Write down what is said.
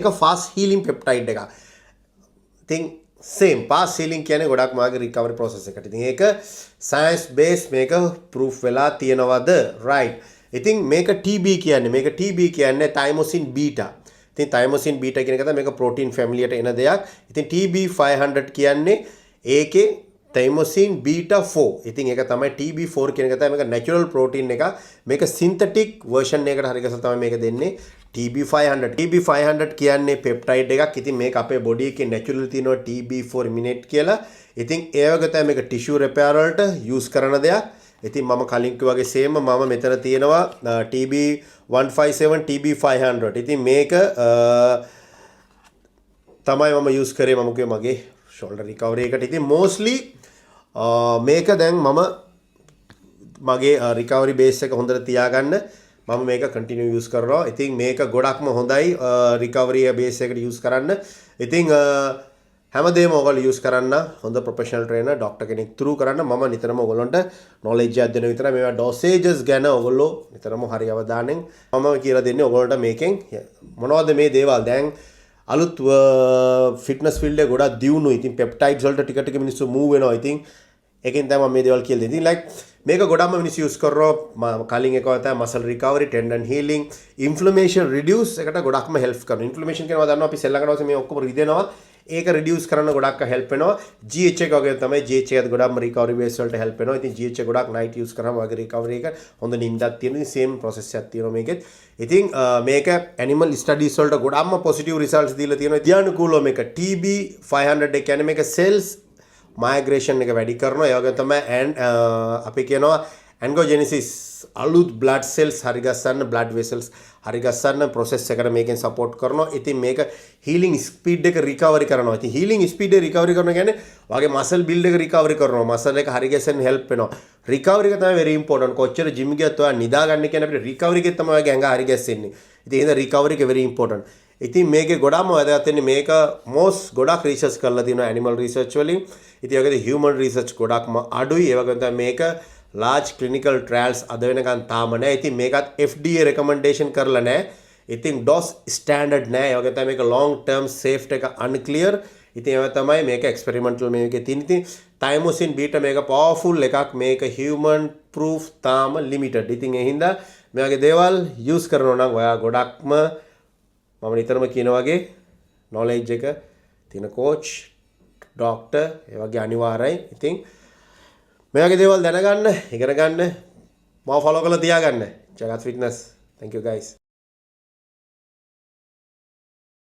ඒක fast healing පෙප්ටයිඩ් එකක්. ඉතින් සේම් ෆාස්ට් හීලින් කියන්නේ ගොඩක් මාගේ රිකවරි ප්‍රොසෙස් එකට. ඉතින් ඒක සයන්ස් බේස්, මේක ප්‍රූෆ් වෙලා තියෙනවද? රයිට්. ඉතින් මේක TB කියන්නේ, මේක TB කියන්නේ තයිමොසින් බීටා. ඉතින් තයිමොසින් බීටා කියන එක තමයි, මේක ප්‍රෝටීන් ෆැමිලියට එන දෙයක්. ඉතින් TB 500 කියන්නේ ඒකේ තයිමොසින් බීටා 4. ඉතින් ඒක තමයි TB4 කියන එක තමයි. මේක නැචරල් ප්‍රෝටීන් එකක්. මේක සින්තටික් වර්ෂන් එකකට හරි ගසලා තමයි මේක දෙන්නේ. TB500, TB500 කියන්නේ පෙප්ටයිඩ් එකක්. ඉතින් මේක අපේ බොඩි එකේ නැචරල් තියෙනවා TB4 ඉමිනේට් කියලා. ඉතින් ඒ වගේ තමයි මේක ටිෂු රිපෙයාර් වලට යූස් කරන දෙයක්. ඉතින් මම කලින් කිව්වා වගේ සේම මම මෙතන තියෙනවා TB157, TB500. ඉතින් මේක තමයි මම යූස් කරේ මම කිව්වේ මගේ ෂෝල්ඩර් රිකවරි එකට. ඉතින් මෝස්ට්ලි මේක දැන් මම මගේ රිකවරි බේස් එක හොඳට තියාගන්න මම මේක කන්ටිනියු යූස් කරනවා. ඉතින් මේක ගොඩක්ම හොඳයි රිකවරි බේස් එකට යූස් කරන්න. ඉතින් හැමදේම ඔයගොල්ලෝ යූස් කරන්න හොඳ ප්‍රොෆෙෂනල් ට්‍රේනර්, ඩොක්ටර් කෙනෙක් ත්‍රූ කරන්න. මම නිතරම ඔයගොල්ලන්ට නොලෙජ් එකක් දෙන විතරයි. මේවා ඩෝසේජස් ගැන ඔයගොල්ලෝ නිතරම හරි අවධානයෙන් මම කියලා දෙන්නේ ඔයගොල්ලන්ට. මේකෙන් මොනවද මේ දේවල්, දැන් අලුත් ෆිට්නස් ෆීල්ඩ් එක ගොඩක් දියුණුයි. ඉතින් පෙප්ටයිඩ්ස් වලට ටික ටික මිනිස්සු මූව් වෙනවා. ඉතින් ඒකෙන් තමයි මම මේ දේවල් කියලා දෙන්නේ. ඉතින් ලයික් මේක ගොඩක්ම මිනිස්සු යූස් කරනවා. මම කලින් එක වගේ තමයි මසල් රිකවරි, ටෙන්ඩන් හීලින්, ඉන්ෆ්ලමේෂන් රිඩියුස් එකට ගොඩක්ම හෙල්ප් කරනවා. ඉන්ෆ්ලමේෂන් කියනවා දන්නවා අපි සෙල්ලම් කරනවා මේ ඔක්කොම රිදෙනවා. ඒක රිඩියුස් කරන්න ගොඩක් හෙල්ප් වෙනවා. GH එක වගේ තමයි, GH එකත් ගොඩක්ම රිකවරි බේස් වලට හෙල්ප් වෙනවා. ඉතින් GH එක ගොඩක් නයිට් යූස් කරාම වගේ රිකවරි එක හොඳ නින්දක් තියෙනවා. ඉතින් සේම් ප්‍රොසෙස් එකක් තියෙනවා මේකෙත්. ඉතින් මේක ඇනිමල් ස්ටඩීස් වලට ගොඩක්ම පොසිටිව් රිසල්ට්ස් දීලා තියෙනවා. විද්‍යානුකූලව මේක TB 500 එක කියන්නේ මේක සෙල්ස් මයිග්‍රේෂන් එක වැඩි කරනවා. ඒ වගේම තමයි අපි කියනවා ඇන්ජියෝජෙනිසිස්, අලුත් බ්ලඩ් සෙල්ස් හරි ගස්සන්න, බ්ලඩ් වෙසල්ස් හරි ගස්සන්න ප්‍රොසෙස් එකට මේකෙන් සපෝට් කරනවා. ඉතින් මේක හීලින් ස්පීඩ් එක රිකවරි කරනවා. ඉතින් හීලින් ස්පීඩ් එක රිකවරි කරනවා කියන්නේ වගේ මසල් බිල්ඩ් එක රිකවරි කරනවා. මසල් එක හරි ගැසෙන්න හෙල්ප් වෙනවා. රිකවරි එක තමයි වෙරි ඉම්පෝටන්ට්. කොච්චර ජිම් ගියත් ඔයා නිදා ගන්න කියන්නේ අපිට රිකවරි එකේ තමයි ඔයාගේ ඇඟ හරි ගැස්සෙන්නේ. ඉතින් එහෙනම් රිකවරි එක වෙරි ඉම්පෝටන්ට්. ඉතින් මේකේ ගොඩාක්ම වැදගත් වෙන්නේ මේක මොස් ගොඩක් රිසර්ච් කරලා තියෙනවා ඇනිමල් රිසර්ච් වලින්. ඉතින් ඒ වගේ හියුමන් රිසර්ච් ගොඩක්ම අඩුයි. ඒ වගේම තමයි මේක ලාර්ජ් ක්ලිනිකල් ට්‍රයල්ස් අද වෙනකන් තාම නෑ. ඉතින් මේකත් FDA recommendation කරලා නෑ. ඉතින් ඩොස් ස්ටෑන්ඩඩ් නෑ. ඒ වගේ තමයි මේක ලොන්ග් ටර්ම් සේෆ්ටි එක අන්ක්ලියර්. ඉතින් ඒවා තමයි මේක එක්ස්පෙරිමන්ටල් මේකේ තියෙන. ඉතින් තයිමොසින් බීටා මේක පවර්ෆුල් එකක්. මේක හියුමන් ප්‍රූෆ් තාම ලිමිටඩ්. ඉතින් ඒ හින්දා මේ වගේ දේවල් යූස් කරනවා නම් ඔයා ගොඩක්ම මම නිතරම කියන වගේ නොලෙජ් එක තියෙන කෝච්, ඩොක්ටර් ඒ වගේ අනිවාර්යයි. ඉතින් මේ වගේ දේවල් දැනගන්න, ඉගෙන ගන්න, මාව ෆලෝ කරලා තියාගන්න. Jagath fitness. Thank you guys.